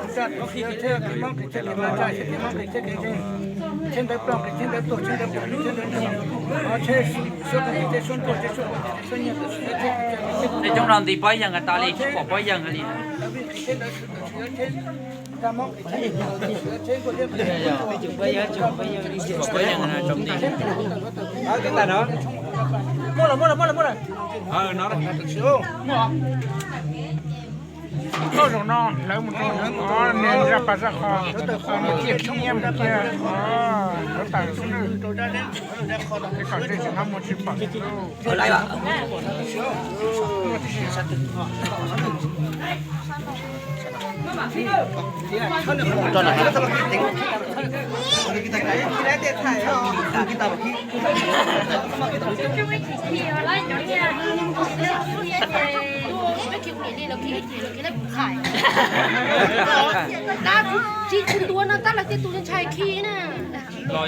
Txaj qis thiab kev mob qis thiab kev maj txaj thiab kev mob qis thiab kev nkeeg, thiab ntawv ploj qis thiab ntawv tuag thiab ntawv pom qis thiab ntawv ntsuag, thiab suab qis thiab suab nruag thiab suab pom qis thiab suab nyiaj tawm sim thiab thiab qis thiab coob no nti pob yeeg tas li tsis pom pob yeeg li. Koj zaum no lawv mus rau niag zaj pas zaj qhos, niag ciaj khib nyiab mus ciaj, lawv tawm xub nws rau dab deb, kom tej tsis no mus tsis pom. Tab kuv tsis tshua tuav no tab lawv tej tus ntshai khi na.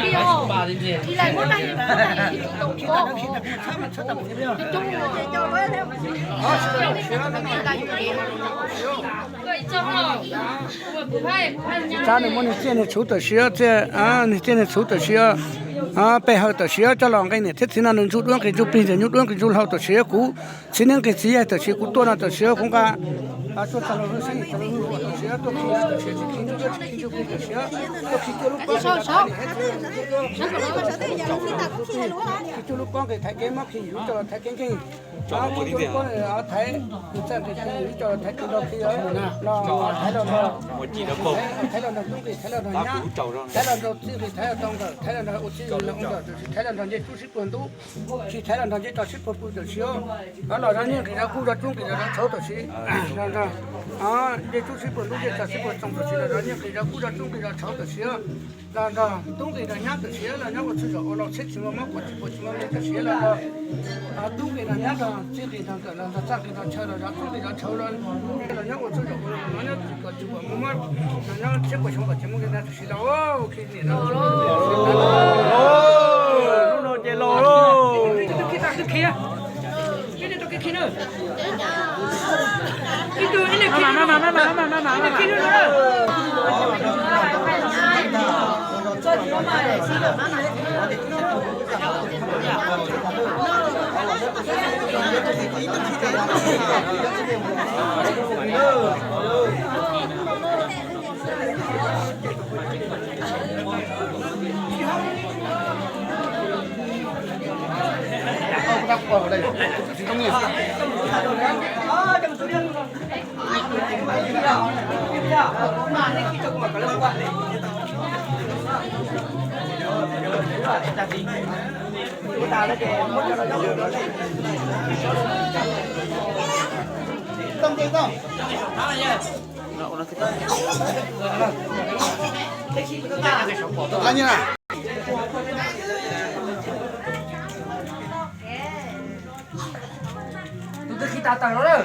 Khi lawv muab dab li kuv tsis tau tuav. Tsab nws muab nws txiaj nws txhuv tawm siab, txiaj nws txiaj nws txhuv tawm siab, pej hawm tawm siab coj los nqe niam thiab txiv no nws ntsuj duab nqis ntsuj plig ntawm nyuj duab nqis ntsuj hlau tawm siab kuv txiv neeb nqis txiv yaig tawm siab kuv tuaj no tawm siab kuv nqa tuaj txog los hwj xeeb txog los hwj huam tawm siab tuaj khi tawm siab tsis khi ntsuj duab tsis khi ntsuj plig tawm siab tuaj khi cuaj lub pob nqis thaiv kev mob khi yim lub coj los thaiv kev nkeeg. Thaiv, thaiv los nrog tub nqis thaiv los nrog nyab, thaiv los nrog txij nqis thaiv los nrog ua txij los ua ntawm, thaiv los nrog ncej tub sib puag ntub, tsis thaiv los nrog ncej tso sib puag pw tawm siab, los zov nyiaj nqis zov kub zov tub nqis zov tshauv tawm siab, ncej tub sib puag ntub ncej tso sib puag txoov tawm siab los zov nyiaj nqis zov kub zov tub nqis zov tshauv tawm siab, los nrog tub nqis nrog nyab tawm siab los nyob ua txhua zaum ua laus tsheb tsis muaj mob quaj tsis pom tsis muaj me tawm siab los nrog tub nqis nrog nyab nrog txij nqis nrog nkawm los nrog txaj nqis nrog chaw los zov tub nqis zov tshauv los nyob ua txhua zaum ua laus nyob tsis kom tsis pom muaj mob, nyob tsheb puas xyoo kom tsis muaj nqis nrog tawm siab los khi niam no. Lub no ces los. Tus twg khi tas tawm los lawm.